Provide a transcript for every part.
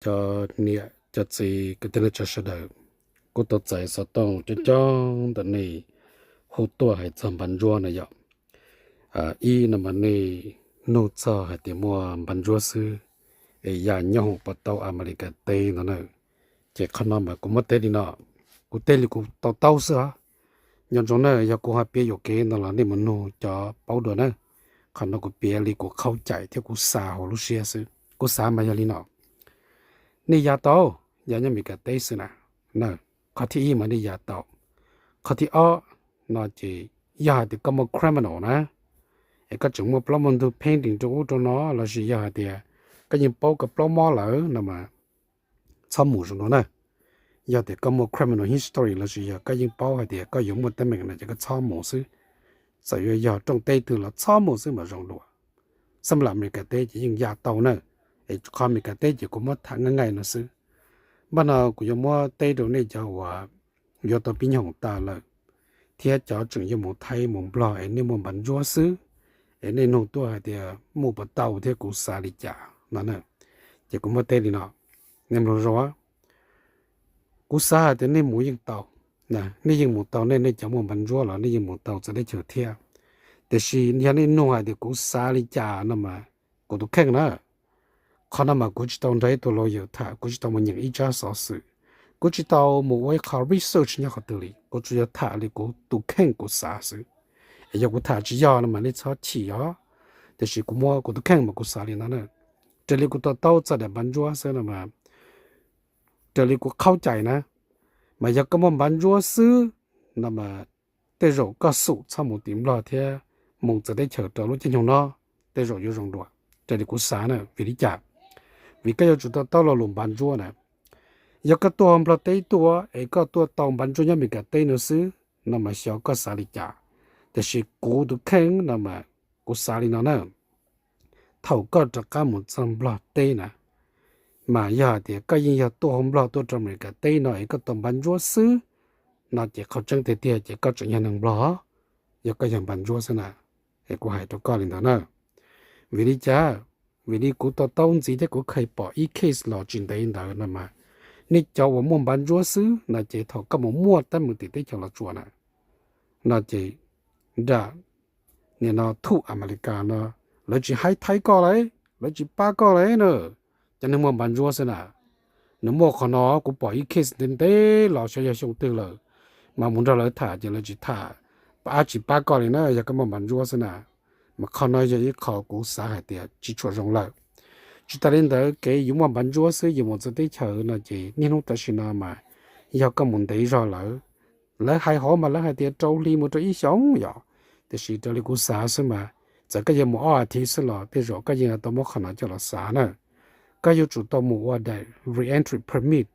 Cov niam cov txiv kwv tij neej tsa sawv daws, kuv tau txais xov tooj coob coob ntawm nej hu tuaj hais txog Npab Ntsuab no yom. Ib no mas nej nug txog hais tias muaj Npab Ntsuab xwb es ya nyob hoom puas tau Amelikas teb no na. Ces qhov no mas kuv muab teb li no, kuv teb li kuv to taub xwb os. Nco ntsoov na, yog kuv ho piav yuam kev no los nej mus nug cov paub dua na. Qhov no kuv piav li kuv qhaub cais thiab kuv xav hauv lub siab xwb. Kuv xav mas yog li no, nej ya tau, ya nyob Amelikas teb xwb na. Qhov thib ib mas nej ya tau. Qhov thib ob no ces yog hais tias koj muaj criminal na, es koj tseem muaj plaub muaj ntug pending rau ub rau no lossis yog hais tias koj yeej paub koj plaub mob lawm no mas txhob mus zoo dua na. Yog tias koj muaj criminal history lossis yog koj yeej paub hais tias koj yuav muaj teeb meem no ces koj txhob mus xwb. Txawm yuav yog rooj teb twg los txhob mus xwb mas zoo dua. Xab lam Amelikas teb ces yeej ya tau na, es qhov Amelikas teb ces kuv muab tham nqaij nqaij no xwb. Npaj no kuv yuav muab teb rau nej cov uas yuav tau pib nyob hoom tas lawm, thiab cov tseem yuav mus Thaib mus Nplog es nej muaj Npab Ntsuab xwb, es nej nug tuaj hais tias muaj puas tau thiab kuv xav li cas no na. Ces kuv muab teb li no, nej mloog zoo, kuv xav hais tias nej mus yeej tau, nej yeej mus tau, nej nej cov muaj Npab Ntsuab los nej yeej mus tau txawv teb chaws thiab. Tiam sis yog nej nug hais tias kuv xav li cas no mas kuv tus kheej na, qhov no mas kuv tsis tau nrog ib tug lawyer tham, kuv tsis tau mus nyeem ib tsab xov xwm, kuv tsis tau mus ua ib qho research nyob qhov twg li, kuv tsuas yog tham li kuv tus kheej kuv xav xwb. Es yog kuv tham tsis yog no mas nej txhob chim os, tiam sis kuv muab kuv tus kheej mas kuv xav li no na. Raws li kuv to taub txog daim Npab Ntsuab xwb no mas, raws li kuv qhaub cais na, mas yog koj muaj Npab Ntsuab xwb no mas tej zaum koj xum txhob mus tim Nplog thiab mus txawv teb chaws rau lub caij nyoog no, tej zaum yuav zoo dua. Raws li kuv xav na, vim li cas? Vim koj yuav tsum to taub lo lus Npab Ntsuab na. Yog koj tuaj Nplog teb tuaj es koj tuaj tau Npab Ntsuab nyob Amelikas teb no xwb no mas xyov koj xav li cas, tiam sis kuv tus kheej no mas kuv xav li no na. Thaum koj rov qab mus txog Nplog teb na, mas yog hais tias koj yeej yog tuaj hauv Nplog tuaj rau Amelikas teb no es koj tau Npab Ntsuab xwb no ces qhov tseeb tiag tiag ces koj tseem yog neeg Nplog, yog koj yog Npab Ntsuab xwb na. Es kuv hais rau koj li ntawd na. Vim li cas? Vim li kuv to taub ntxiv thiab kuv kheev pom ib case los tsis ntev ntawd no mas, nej cov uas muaj Npab Ntsuab xwb no ces thaum koj mus muaj teeb meem tim teb chaws Los Tsuas na, no ces nram nim no thuj Amelikas no, lawv tsis haib thaib koj lauj, lawv tsis pab koj lauj na. Cov neeg muaj Npab Ntsuab xwb na. Nws muaj qhov no, kuv pom ib case ntev ntev los xyov yog xyoo twg lawm, mas mus nrog lawv tham ces lawv tsis tham, pab tsis pab koj li na, yog koj muaj Npab Ntsuab xwb na. Mas qhov no yog ib qho kuv xav hais tias tsis tshua zoo lawm. Tsis tas li ntawd, kev yus muaj Npab Ntsuab xwb yus mus txawv teb chaws no ces niaj hnub tam sim no mas yog koj mus ntev zog lawm, lawv hais hov mas lawv hais tias rau hli mus rau ib xyoos yom. Tiam sis raws li kuv xav xwb mas, txawm koj yuav mus ob athiv xwb los tej zaum koj yeej tau muab qhov no coj los xav na. Koj yuav tsum tau mus ua daim re-entry permit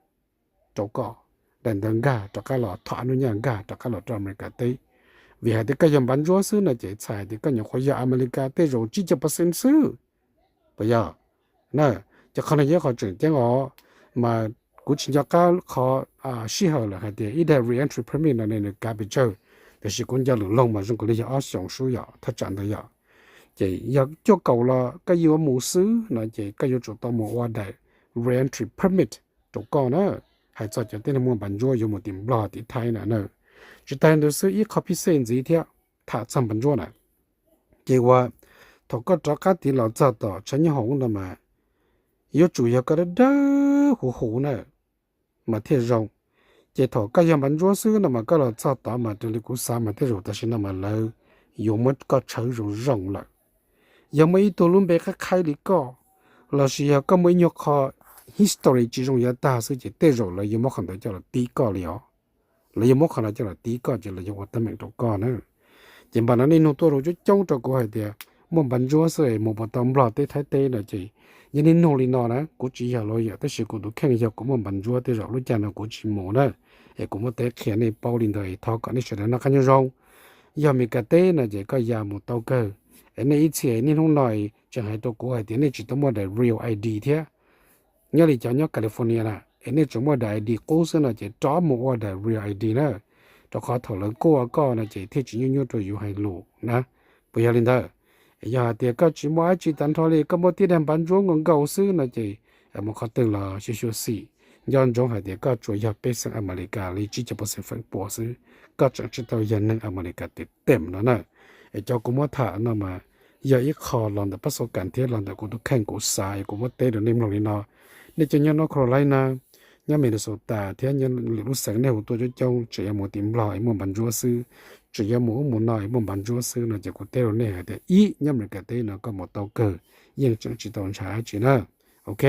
rau koj, daim ntawd nkag rov qab los, thom hnub nyoog nkag rov qab los rau Amelikas teb. Vim hais tias koj yog Npab Ntsuab xwb no ces txhais tias koj nyuam qhuav yog Amelikas tej zaum tsib caug percent xwb, puas yog? Na, ces qhov no yog qhov tseem ceeb os. Mas kuv tsis nco qab qhov sij hawm lawm hais tias ib daim re-entry permit no ne nws kav pes tsawg, tiam sis kuv nco lwm loog mas zoo kawg li yog ob xyoos sub yom, thaj tsam ntawd yom. Ces yog cuaj kaum los koj yuav mus xwb no ces koj yuav tsum tau mus ua daim re-entry permit rau koj na. Hais txog cov tib neeg muaj Npab Ntsuab yuav mus tim Nplog tim Thaib na na. Tsis tas li ntawd xwb, ib qho phij xej ntxiv thiab, tham txog Npab Ntsuab na, ces uas thaum koj rov qab tid los txog tom tshav nyob hoom no mas yuav tsum yog koj dawb dawb huv huv na mas thiaj zoo. Ces thaum koj yog Npab Ntsuab xwb no mas koj los txog tod mas raws li kuv xav mas tej zaum tam sim no mas lawv yuav muab koj tshawb zoo zoo lawm. Yog muaj ib tug lub npe qab qhaib li koj, lossis yog koj muaj ib nyuag qho history tsis zoo yav tag xwb ces tej zaum lawv yuav muab qhov ntawd coj los tib koj li os. Lawv yuav muab qhov no coj los tib koj ces lawv yuav ua teeb meem rau koj na. Ces npam no nej nug tuaj rau coob coob rau kuv hais tias muaj Npab Ntsuab xwb es mus puas tau Nplog teb Thaib teb no ces, yog nej nug li no na, kuv tsis yog lawyer tab sis kuv tus kheej yog kuv muaj Npab Ntsuab tej zaum lub caij no kuv tsis mus na. Es kuv muab teb qhia nej paub li ntawd es thov kom nej sawv daws noj qab nyob zoo. Yog Meskas teb no ces koj ya mus tau kawg, es nej ib txhia niaj hnub no tseem hais rau kuv hais tias nej tsis tau muaj daim Real I D thiab. Nyob li cov nyob California na es nej tseem muaj daim I D qub xwb no ces rov mus ua daim Real I D na, rau qhov thaum lawv kuaj koj no ces thiaj tsis nyuaj nyuaj rau yus hais lus na. Puas yog li ntawd? Yog hais tias koj tsis muaj dab tsi tag nrho li, koj muaj tib daim Npab Ntsuab nkaus nkaus xwb no ces mus qhov twg los xyuaj xim, nco ntsoov hais tias koj tsuas yog pej xeem Amelikas li tsib caug percent feem pua xwb, koj tseem tsis tau yog neeg Amelikas tiag tiag no na. Es cov kuv muab tham no mas yog ib qho los ntawm pab xov kam thiab los ntawm kuv tus kheej kuv xav es kuv muab teb rau nej mloog li no. Nej cov nyob North Carolina, nyob Minnesota thiab nyob lwm lub xeev nej hu tuaj coob coob, tseem yuav mus tim Nplog es muaj npas ntsuab xwb, tseem yuav mus ub mus no es muaj npas ntsuab xwb no ces kuv teb rau nej hais tias ib, nyob Amelikas teb no koj mus tau kawg, yeej tseem tsis tau ntshai dab tsi na. Ok,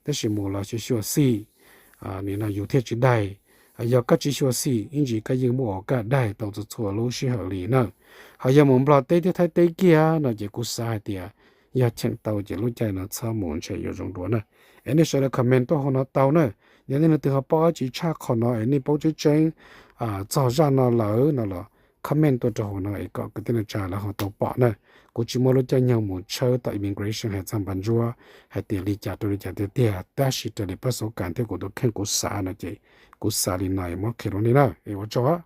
tab sis mus los xyuaj xim, nim no yus thiaj tsis daig. Yog koj tsis xyuaj xim ib ntsis koj yeej muaj ua kaj daig tau txhua txhua lub sij hawm li na. Ho yog mus Nplog teb thiab Thaib teb kiag no ces kuv xav hais tias yog cheem tau ces lub caij no txhob mus ntshe yuav zoo dua na. Es nej sawv daws comment tuaj hauv no tau na. Yog nej leej twg ho paub dab tsi tshaj qhov no es nej paub tseeb tseeb txog zaj no lawm no los comment tuaj rau hauv no es kom kwv tij neej tsa lawv ho tau pom na. Kuv tsis muaj lub caij nyoog mus tshawb tom immigration hais txog npas ntsuab hais tias li cas rau li cas tiag tiag, tab sis raws li pab xov kam thiab kuv tus kheej kuv xav no ces kuv xav li no es muab qhia rau nej na es ua tsaug.